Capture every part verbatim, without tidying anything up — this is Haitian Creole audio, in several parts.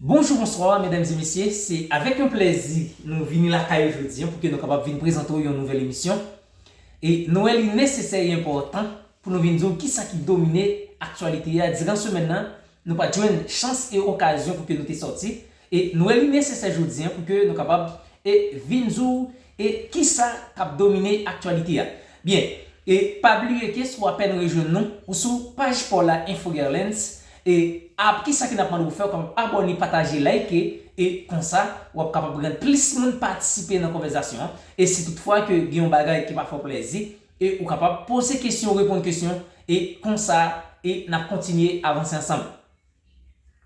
Bonjou, bonswa, medam e mesye. Se avèk yon plèzi nou vini lakay ou jodi an pou ke nou kapab vin prezante w yon nouvèl emisyon. E nou wè li nesesè e enpòtan pou nou vin di w kisa ki domine aktyalite a diran semèn nan. Nou pa t jwenn chans e okazyon pou ke nou te sòti. E nou wè li nesesè jodi an pou ke nou kapab e vin di w e kisa k ap domine aktyalite a. Byen, e pa bliye ke si w apèn rejwenn nou, ou sou paj pa w la Info Guerlains, e ap, kisa ke n ap mande w fè, w kapab abòne, pataje, like, e konsa, w ap kapab rann plis moun patisipe nan konvèsasyon an. E si toutfwa ke gen yon bagay ki pa fè w plèzi, e ou kapab poze kesyon, reponn kesyon, e konsa, e n ap kontinye avanse ansanm.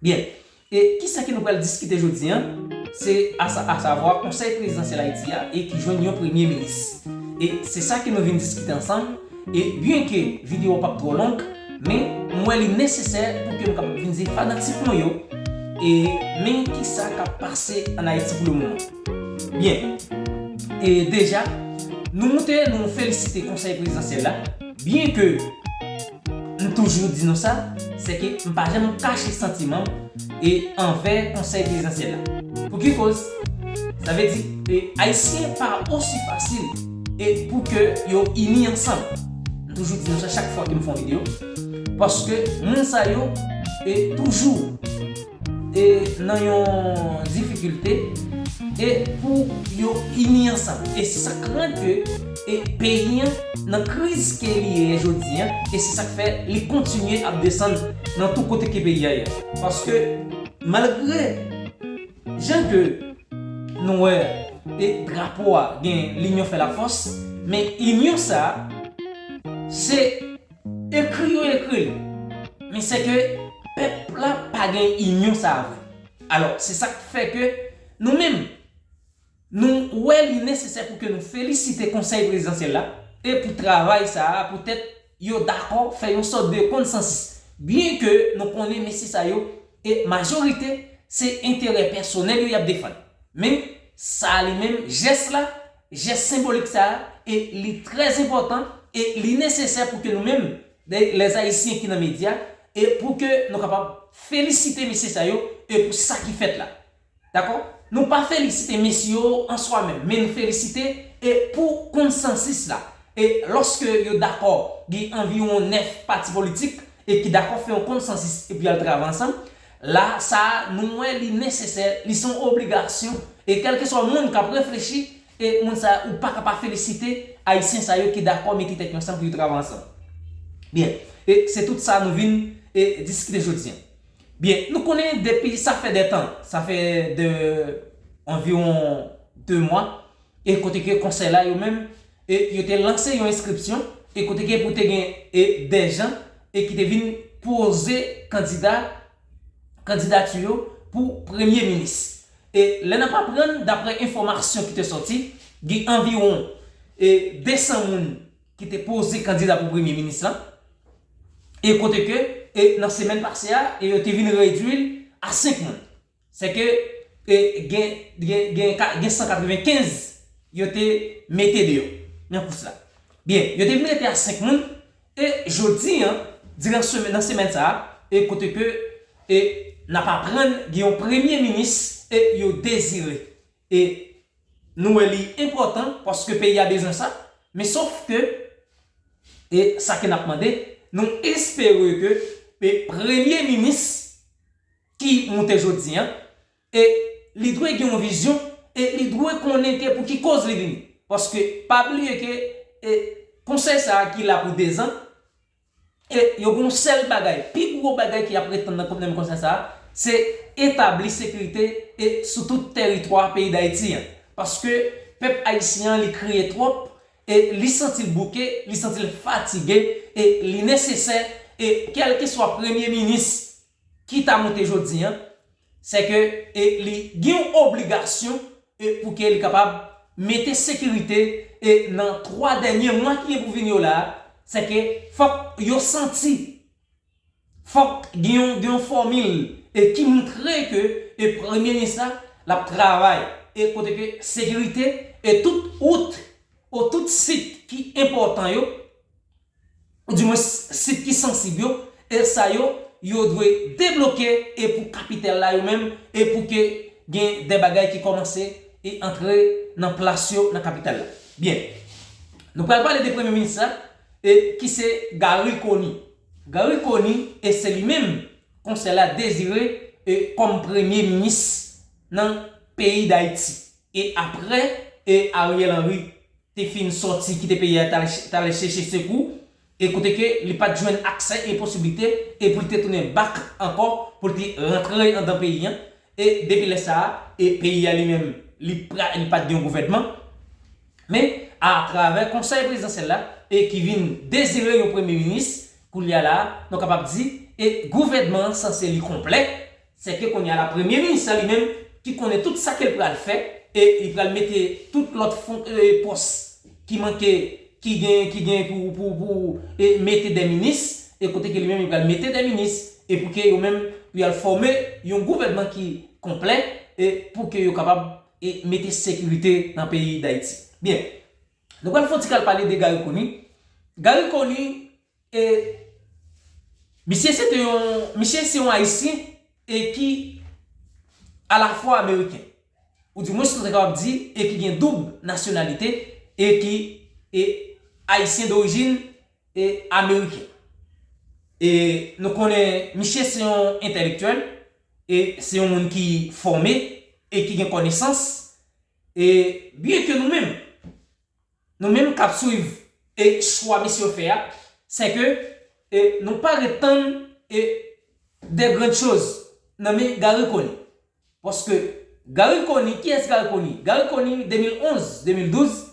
Byen, e kisa ke nou pral diskite jodi an? Se asa-, asavwa Konsèy Prezidansyèl Ayiti a e ki jwenn yon premye minis. E se sa ke nou vin diskite ansanm. E byenke videyo a p ap twò long, men m wè li nesesè pou ke nou kapab vin di fanatik nou yo, e men kisa k ap pase ann Ayiti pou le moman. Byen, e deja, nou moute, nou felisite Konsèy Prezidansyèl la, byenke m toujou di nou sa, se ke m pa janm kache santiman m e anvè Konsèy Prezidansyèl la. Pou ki koz? Sa vle di, e, Ayisyen pa osi fasil e pou ke yo ini ansanm. M toujou di nou sa chak fwa ke m fè yon videyo. Paske moun sa yo e toujou e nan yon difikilte e pou yo ini ansanm. E se sa k rann ke e peyi an nan kriz ke li ye jodi an, e se sa k fè li kontinye ap desann nan tout kote ke peyi a ye. Paske malgre jan ke nou wè e drapo a gen linyon fè lafòs, men inyon sa a, se ekri yo ekri l, men se ke pèp la pa gen inyon sa a vre. Alò, se sa k fè ke nou menm, nou wè li nesesè pou ke nou felisite Konsèy Prezidansyèl la e pou travay sa a, poutèt yo dakò fè yon sòt de konsansis. Byenke nou konnen mesye sa yo, e majorite, se enterè pèsonèl yo y ap defann. Men, sa a li menm, jès la, jès senbolik sa a, e li trè enpòtan, e li nesesè pou ke nou menm, de, lèzayisyen ki nan medya, e pou ke nou kapab felisite mesye sa yo, e pou sa ki fèt la. Dakò? Nou pa felisite mesye yo an swa menm, men nou felisite e pou konsansis la. E lòske yo dakò, gen anviwon nèf pati politik e ki dakò fè yon konsansis epi y al travay ansanm, la, sa a, nou wè li nesesè, li se yon obligasyon, e kèlkeswa moun k ap reflechi, e moun sa a, ou pa ka pa felisite Ayisyen sa yo ki dakò mete tèt yo ansanm pou yo travay ansanm. Byen, e se tout sa nou vin e diskite jodi an. Byen, nou konnen depi sa fè de tan, sa fè de anviwon de mwa, e kote ke konsèy la yo menm, e yo te lanse yon enskripsyon, e kote ke pou te gen e de jan, e ki te vin poze kandida, kandidati yo pou premye minis. E lè n ap aprann, daprè enfòmasyon ki te sòti, gen anviwon e de san moun ki te poze kandida pou premye minis lan, e kote ke e nan semèn pase a, e yo te vin redwi l a senk moun. Se ke e gen, gen, gen, ka- gen san katrevenkenz yo te mete deyò nan kous la. Byen, yo te vin rete a senk moun, e jodi an, diran semèn, nan semèn sa a, e kote ke e n ap aprann gen yon premye minis e yo dezire. E nou wè li enpòtan paske peyi a bezwen sa, men sof ke e sa ke n ap mande, nou espere ke e premye minis ki moute jodi an, e li dwe gen yon vizyon, e li dwe konnen ke pou ki koz li vini. Paske pa bliye ke e konsèy sa a ki la pou de zan, e yo gen yon sèl bagay, pi gwo bagay ki ap ret tann nan konsèy sa a, se etabli sekirite e sou tout tèritwa peyi Dayiti an. Paske pèp ayisyen an, li kriye twòp, e li santi l bouke, li santi l fatige, e li nesesè, e kèlkeswa premye minis ki ta moute jodi an, se ke e li gen yon obligasyon e pou ke li kapab mete sekirite e nan twa dènye mwa ki gen pou vini yo la, se ke fòk yo santi, fòk gen yon, gen yon fòmil e ki montre ke e premye minis la, l ap travay e kote ke sekirite e tout wout ou tout sit ki enpòtan yo, ou di mwens sit ki sansib yo, e sa yo, yo dwe debloke e pou kapital la yo menm e pou ke gen de bagay ki kòmanse e antre nan plas yo nan kapital la. Byen. Nou pral pale de premye minis la e ki se Garry Conille. Garry Conille e se li menm konsèy la dezire e kòm premye minis nan peyi Dayiti. E apre e Ariel Henry te fin sòti kite peyi a, t al chèche sekou e kote ke li pa t jwenn aksè e posiblite e pou li te tounen back ankò pou li te rantre andan peyi an. E depi lè sa a e peyi a li menm li pa t gen yon gouvènman. Men atravè konsèy prezidansyèl la e ki vin dezire yon premye minis, koulye a la nou kapab di e gouvènman an sanse li konplè. Sèke kounye a la premye minis la li menm ki konnen tout sa ke l pral fè e li pral mete tout lòt fon e pòs ki manke ki gen ki gen pou pou pou e mete de minis e kote ke li menm li pral mete de minis e pou ke yo menm li al fòme yon gouvènman ki konplè e pou ke yo kapab e mete sekirite nan peyi Dayiti. Byen. Nou pral fè yon ti kal pale de Garry Conille. Garry Conille e misye se te yon misye se yon ayisyen e ki alafwa ameriken ou di mwens nou te kapab di e ki gen doub nasyonalite e ki e ayisyen dorijin e ameriken. E nou konnen misye se yon entèlektyèl e se yon moun ki fòme e ki gen konesans e byen ke nou menm nou menm k ap swiv e chwa misye yo fè a, se ke e nou pa ret tann e de grann choz nan men Garry Conille. Paske Garry Conille, kiyès Garry Conille? Garry Conille de mil onz, de mil douz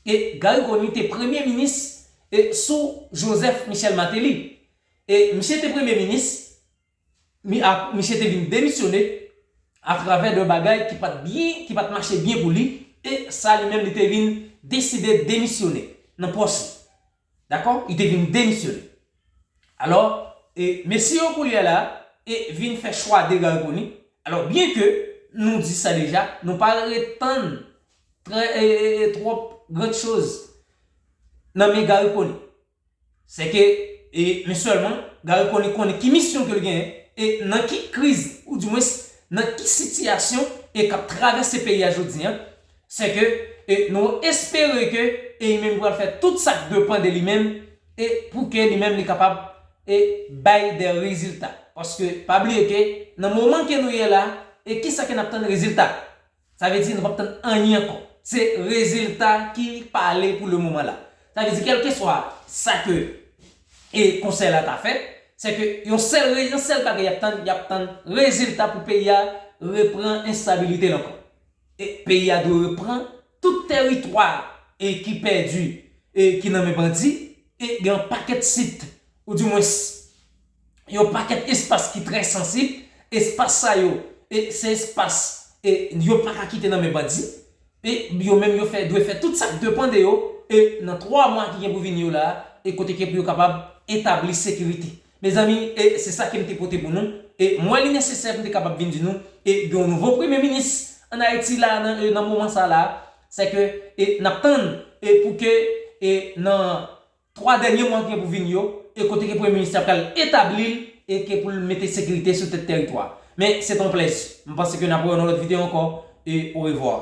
e Garry Conille te premye minis e sou Joseph Michel Martelly. E misye te premye minis, mi, a, misye te vin demisyone atravè de bagay ki pa t byen, ki pa t mache byen pou li, e sa li menm li te vin deside demisyone nan pòs li. Dakò? Li te vin demisyone. Alò, e mesye yo koulye a la e vin fè chwa de Garry Conille. Alò, byen ke nou di sa deja, nou pa ret tann trè e, e, e twòp grann choz nan men Garry Conille. Se ke e men sèlman Garry Conille konnen ki misyon ke l genyen e nan ki kriz ou di mwens nan ki sitiyasyon e k ap travèse peyi a jodi an. Se ke e nou espere ke e li menm pral fè tout sa k depann de li menm e pou ke li menm li kapab e bay de rezilta. Paske pa bliye ke nan moman ke nou ye la e kisa ke n ap tann rezilta. Sa vle di nou p ap tann anyen ankò. Se rezilta ki pale pou le moman la. Sa vle di kèlkeswa sa ke e konsèy la ta fè, se ke yon sèl re- yon sèl bagay y ap tann, y ap tann rezilta pou peyi a repran estabilite l ankò. E peyi a dwe repran tout tèritwa e ki pèdi e ki nan men bandi e gen yon pakèt sit ou di mwens yon pakèt espas ki trè sansib. Espas sa yo e se espas e yo pa ka kite nan men bandi e yo menm yo fè dwe fè tout sa k depann de yo e nan twa mwa ki gen pou vini yo la e kote ke pou yo kapab etabli sekirite. Mezanmi e se sa ke m te pote pou nou e m wè li nesesè pou m te kapab vin di nou e gen yon nouvo premye minis ann Ayiti la nan e nan moman sa la se ke e n ap tann e pou ke e nan twa dènye mwa ki gen pou vini yo e kote ke premye minis la pral etabli l e ke pou l mete sekirite sou tèt tèritwa. Men se te yon plèzi. M panse ke n ap wè yo nan lòt videyo ankò e orevwa.